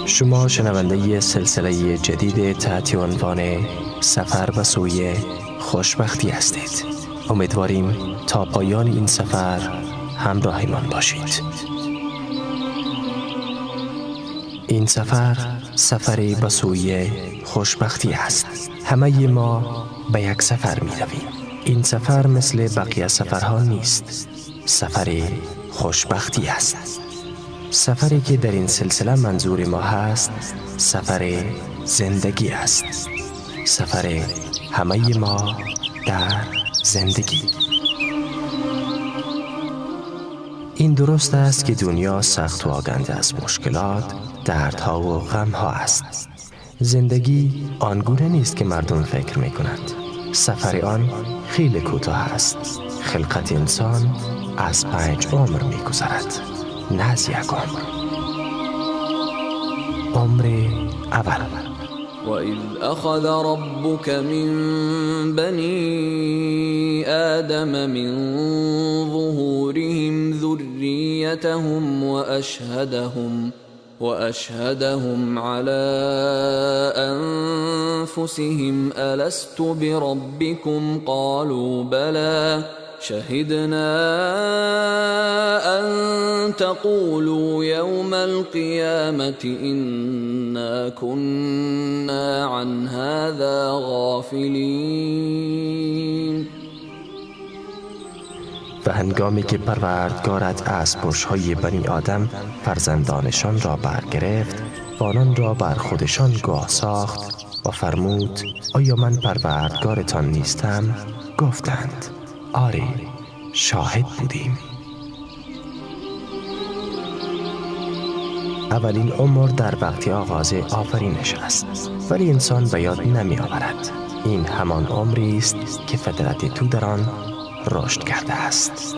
شما شنونده سلسله جدید تحت عنوان سفر به سوی خوشبختی هستید. امیدواریم تا پایان این سفر همراهمان باشید. این سفر سفری به سوی خوشبختی است. همه ما به یک سفر می رویم. این سفر مثل بقیه سفرها نیست. سفر خوشبختی است. سفری که در این سلسله منظور ما هست سفر زندگی است. سفر همه ما در زندگی. این درست است که دنیا سخت و آگنده از مشکلات، دردها و غمها است. زندگی آنگونه نیست که مردم فکر میکنند. سفر آن خیلی کوتاه است. خلقت انسان از 5 عمر میگذرد، نه از یک عمر. عمر اول. وَإِذْ أَخَذَ رَبُّكَ مِنْ بَنِي آدَمَ مِنْ ظُهُورِهِمْ ذُرِّيَّتَهُمْ وَأَشْهَدَهُمْ عَلَى أَنفُسِهِمْ أَلَسْتُ بِرَبِّكُمْ قَالُوا بَلَى شهدنا أن تقولوا يوم القيامة إنا كنا عن هذا غافلين. و هنگامی که پروردگارت از پشت‌های بنی آدم فرزندانشان را برگرفت و آنان را بر خودشان گواه ساخت و فرمود آیا من پروردگارتان نیستم؟ گفتند آره، شاهد بودیم. اولین عمر در وقت آغاز آفرینش است، ولی انسان به یاد نمی آورد. این همان عمری است که فطرت تو در آن رشد کرده است.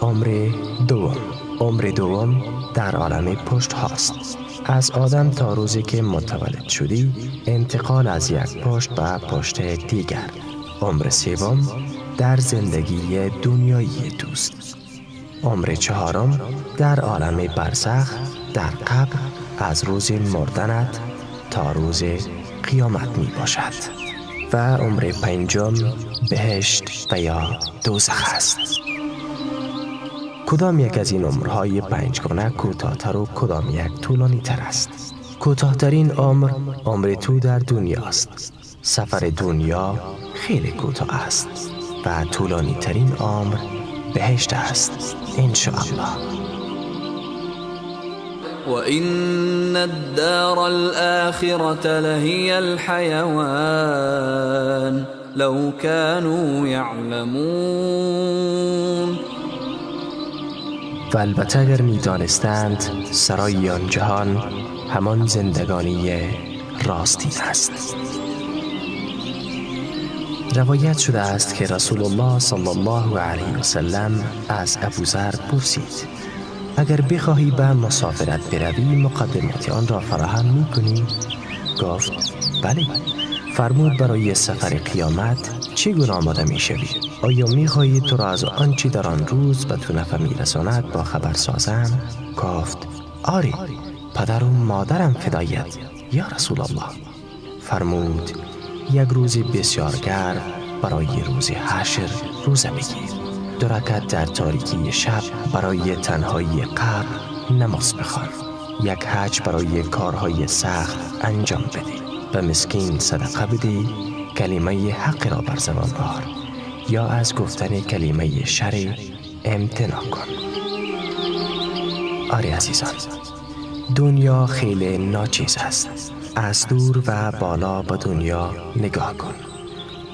عمر دوم. عمر دوم در عالم پشت هاست. از آدم تا روزی که متولد شدی، انتقال از یک پشت به پشت دیگر. عمر سوم در زندگی دنیایی توست. عمر چهارم در عالم برزخ، در قبر، از روز مردنت تا روز قیامت می باشد. و عمر پنجم بهشت و یا دوزخ است. کدام یک از این عمرهای پنجگانه کوتاه‌تر و کدام یک طولانی تر است؟ کوتاه‌ترین عمر، عمر تو در دنیاست. سفر دنیا خیلی کوتاه است و طولانی ترین عمر بهشت است، انشاءالله. وَإِنَّ الدَّارَ الْآخِرَةَ لَهِيَ الْحَيَوَانُ لَوْ كَانُوا يَعْلَمُونَ. و البته اگر می دانستند سرای آن جهان همان زندگانی راستین است. روایت شده است که رسول الله صلی الله علیه و سلم از ابوذر پرسید اگر بخواهی به مسافرت بروی مقدمات آن را فراهم می کنی؟ گفت بله. فرمود برای سفر قیامت چگونه آماده می شوی؟ آیا می خواهی تو را از آنچه در آن روز به تو نفع می رساند با خبر سازم؟ گفت آری، پدر و مادرم فدایت یا رسول الله. فرمود یک روز بسیار گرم برای روز حشر روزه بگیر، 2 رکعت در تاریکی شب برای تنهایی قبر نماز بخوان، 1 حج برای کارهای سخت انجام بده، به مسکین صدقه بده، کلمه حق را بر زبان آر یا از گفتن کلمه شر امتناع کن. آری عزیزان، دنیا خیلی ناچیز است. از دور و بالا به دنیا نگاه کن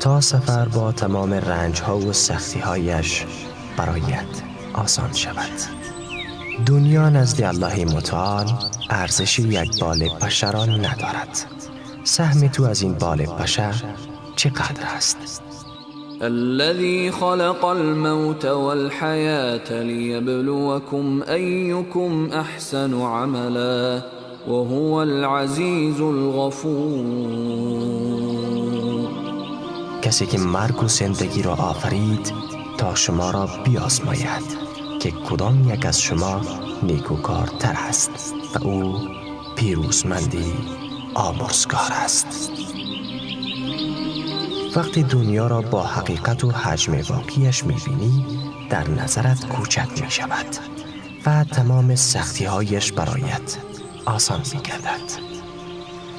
تا سفر با تمام رنج‌ها و سختی‌هایش برایت آسان شود. دنیا نزد الله متعال ارزش یک بال پشه را ندارد. سهم تو از این بال پشه چقدر است؟ الذي خلق الموت والحياة ليبلوكم أيكم أحسن عملا وهو العزیز الغفور. کسی که مرگ و زندگی را آفرید تا شما را بیازماید که کدام یک از شما نیکوکارتر است و او پیروزمندی آمرزگار است. وقتی دنیا را با حقیقت و حجم واقعیش می‌بینی، در نظرت کوچک می‌شود و تمام سختی‌هایش برایت آسان می‌گردد.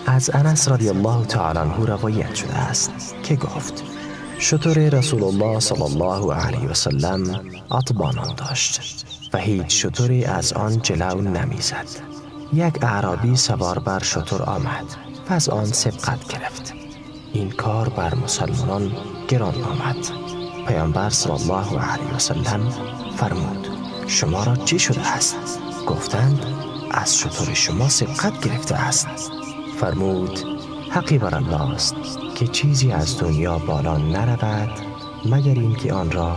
از انس رضی الله تعالی عنه روایت شده است که گفت: شتر رسول الله صلی الله علیه و سلم عطبانان داشت و هیچ شتری از آن جلو نمیزد. یک اعرابی سوار بر شتر آمد و از آن سبقت گرفت. این کار بر مسلمانان گران آمد. پیامبر صلی الله علیه و سلم فرمود: شما را چه شده است؟ گفتند: از شتر شما سبقت گرفته است. فرمود: حقی بر الله است که چیزی از دنیا بالا نرود مگر اینکه آن را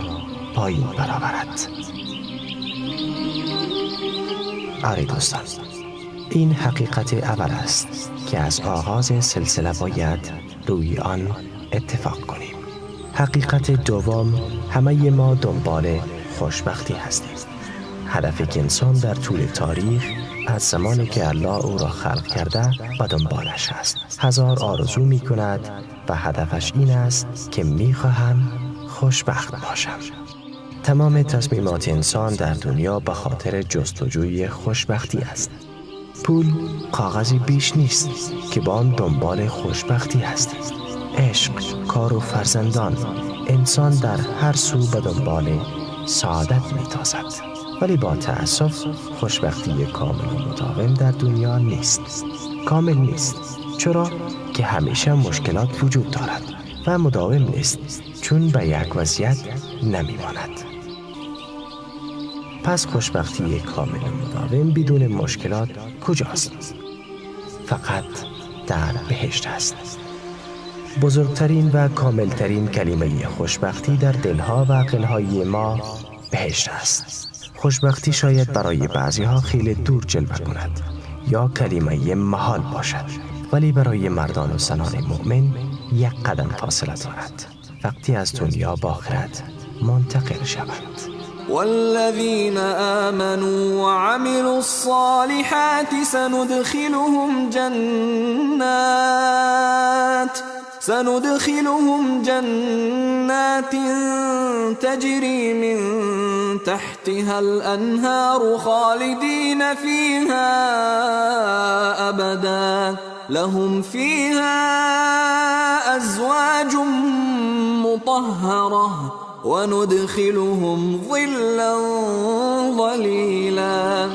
پایین برآورد. آری دوستان، این حقیقت اول است که از آغاز سلسله باید روی آن اتفاق کنیم. حقیقت دوم، همه ما دنبال خوشبختی هستیم. هدف که انسان در طول تاریخ از زمانی که الله او را خلق کرده و دنبالش است، هزار آرزو می کند و هدفش این است که می خواهم خوشبخت باشم. تمام تصمیمات انسان در دنیا به خاطر جستجوی خوشبختی است. پول کاغذی بیش نیست که با آن دنبال خوشبختی هستیم. عشق، کار و فرزندان، انسان در هر سو به دنبال سعادت میتازد، ولی با تأسف خوشبختی کامل و مداوم در دنیا نیست. کامل نیست، چرا که همیشه مشکلات وجود دارد و مداوم نیست، چون به یک وضعیت نمیماند. پس خوشبختی کامل و مداوم بدون مشکلات کجاست؟ فقط در بهشت است. بزرگترین و کاملترین کلمه خوشبختی در دلها و عقلهای ما بهشت است. خوشبختی شاید برای بعضیها خیلی دور جلوه کند یا کلمه محال باشد، ولی برای مردان و زنان مؤمن یک قدم فاصله دارد وقتی از دنیا به آخرت منتقل شوند. والذین آمنوا وعملوا الصالحات سندخلهم جنات تجري من تحتها الأنهار خالدين فيها أبدا لهم فيها أزواج مطهرة وندخلهم ظلا ظليلا.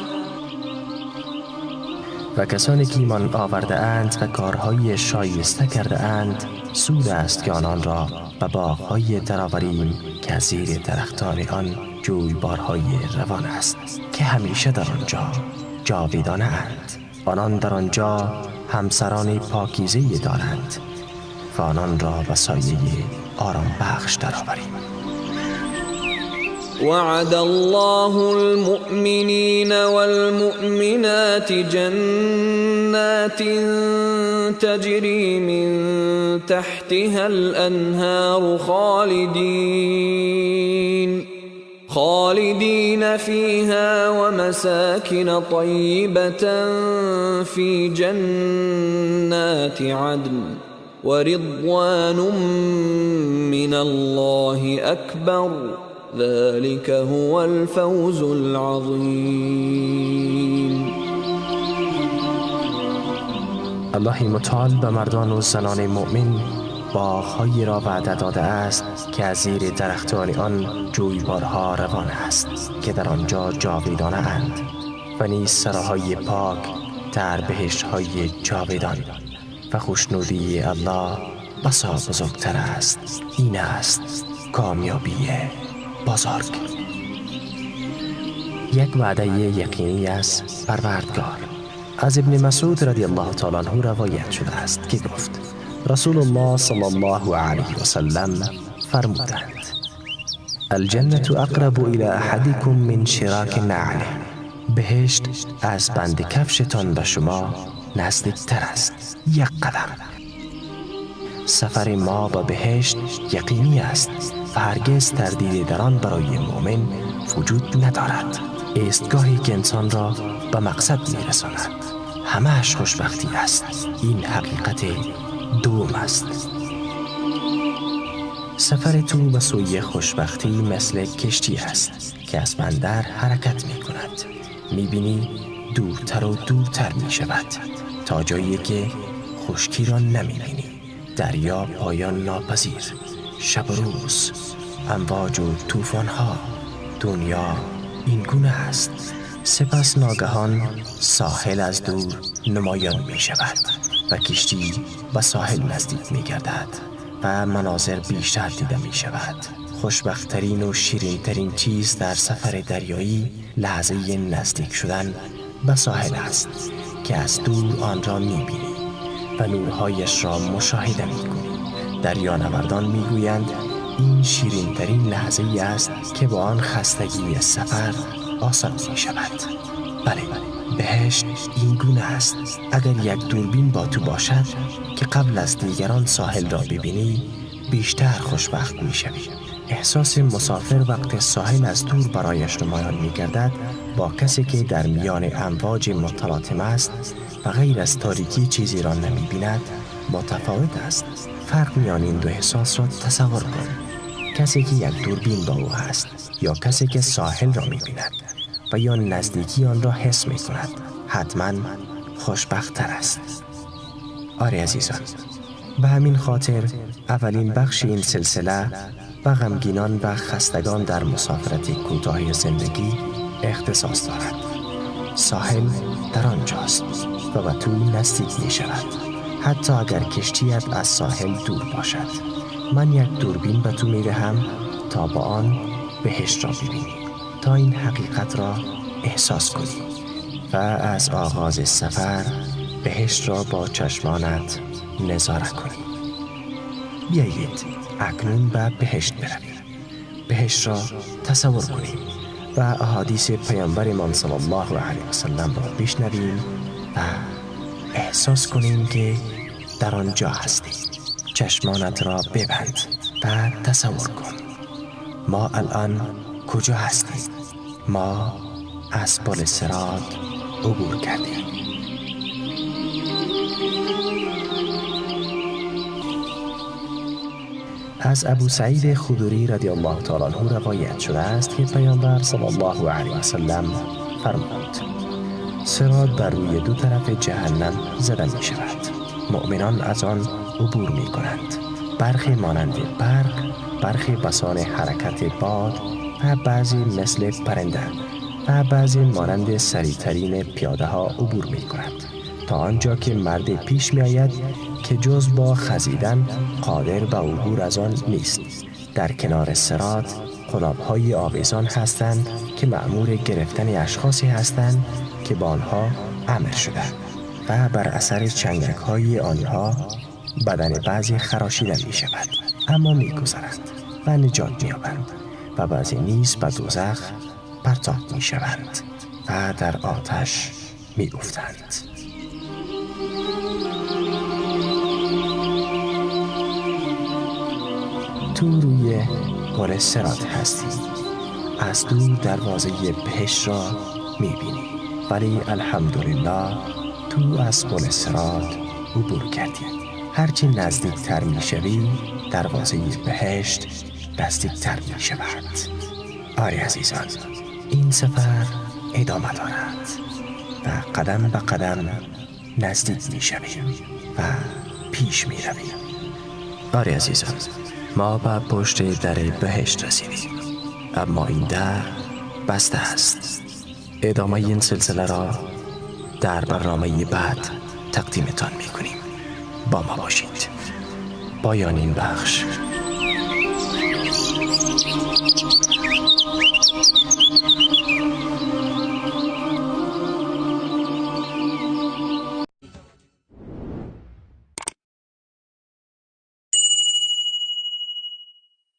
و کسانی که ایمان آورده اند و کارهای شایسته کرده اند، سود است که آنان را به باغ‌های درآوریم که از زیر درختان آن جویبارهای روان است که همیشه در آنجا جاویدانه اند. آنان در آنجا همسران پاکیزه دارند و آنان را به سایه آرام بخش درآوریم. وعد الله المؤمنين والمؤمنات جنات تجري من تحتها الأنهار خالدين فيها ومساكن طيبة في جنات عدن ورضوان من الله أكبر ذلك هو الفوز العظیم. الله متعال به مردان و زنان مؤمن باغ‌هایی را وعده داده است که از زیر درختان آن جویبارها روان است که در آنجا جاویدانه اند و نیز سراهای پاک در بهشت‌های جاویدان و خوشنودی الله بسا بزرگتر است. این است کامیابی بزرگ. یک وعده یقینی از پروردگار. از ابن مسعود رضی الله تعالی عنه روایت شده است که گفت رسول الله صلی الله علیه و سلم فرمودند: الجنة اقرب الى احدکم من شراک نعله. بهشت از بند کفشتان به شما نزدیکتر است، یک قدم. سفر ما به بهشت یقینی است و هرگز تردید در آن برای مؤمن وجود ندارد. ایستگاهی که انسان را به مقصد میرساند. همهش خوشبختی است. این حقیقت دوم است. سفر تو به سوی خوشبختی مثل کشتی است که از بندر حرکت می کند. می بینی دورتر و دورتر می شود تا جایی که خشکی را نمی بینی. دریا پایان ناپذیر، شب و روز، امواج و طوفان ها. دنیا این گونه است. سپس ناگهان ساحل از دور نمایان می شود و کشتی به ساحل نزدیک می گردد و مناظر بیشتر دیده می شود. خوشبخت‌ترین و شیرین‌ترین چیز در سفر دریایی لحظه نزدیک شدن به ساحل است که از دور آن را می بینی و نورهایش را مشاهده می کنی. دریانوردان می گویند این شیرین‌ترین لحظه ای است که با آن خستگی سفر آسان می شود. بله، بهشت این گونه است. اگر یک دوربین با تو باشد که قبل از دیگران ساحل را ببینی، بیشتر خوشبخت می شوی. احساس مسافر وقت ساحل از دور برایش نمایان می گردد با کسی که در میان امواج متلاطم است و غیر از تاریکی چیزی را نمی بیند متفاوت است. فرق میان این دو احساس را تصور کن. کسی که یک دوربین با او هست یا کسی که ساحل را می بیند و یا نزدیکی آن را حس می کند حتما خوشبخت تر است. آره عزیزان، به همین خاطر اولین بخش این سلسله به غمگینان و خستگان در مسافرت کوتاه زندگی اختصاص دارد. ساحل در آنجاست و به تو نزدیک می شود، حتی اگر کشتیت از ساحل دور باشد. من یک دوربین به تو می دهم تا با آن بهشت را ببینی، تا این حقیقت را احساس کنی و از آغاز سفر بهشت را با چشمانت نظاره کنی. بیایید اکنون به بهشت برویم. بهشت را تصور کنیم و احادیث پیامبرمان صلی الله علیه و سلم را بشنویم و احساس کنیم که در آنجا هستیم. چشمانت را ببند و تصور کن ما الان کجا هستیم. ما از پل صراط عبور کردیم. از ابو سعید خدری رضی الله تعالی عنه روایت شده است که پیامبر صلی الله علیه و سلم فرمود: صراط بر روی دو طرف جهنم زده می شود. مؤمنان از آن عبور می کنند. برخی مانند برق، برخی بسان حرکت باد و بعضی مثل پرنده و بعضی مانند سریعترین پیاده ها عبور می کند تا آنجا که مرد پیش می آید که جز با خزیدن قادر به عبور از آن نیست. در کنار صراط قلاب‌های آویزان هستند که مأمور گرفتن اشخاصی هستند که با آنها امر شده و بر اثر چنگک‌های آنها بدن بعضی خراشیده می شود، اما می گذرند و نجات می یابند و بعضی نیز به دوزخ پرتاب می شوند و در آتش می افتند. تو روی پل صراط هستی. از دور دروازه بهشت را می بینی، ولی الحمدلله تو از پل صراط عبور کردی. هرچی نزدیکتر می شوی دروازه بهشت نزدیکتر می شود. آری عزیزان، این سفر ادامه دارد و قدم به قدم نزدیک می شویم و پیش می رویم. آری عزیزان، ما به پشت در بهشت رسیدیم، اما این در بسته است. ادامه این سلسله را در برنامه بعد تقدیمتان می کنیم. با ما باشید. پایان این بخش.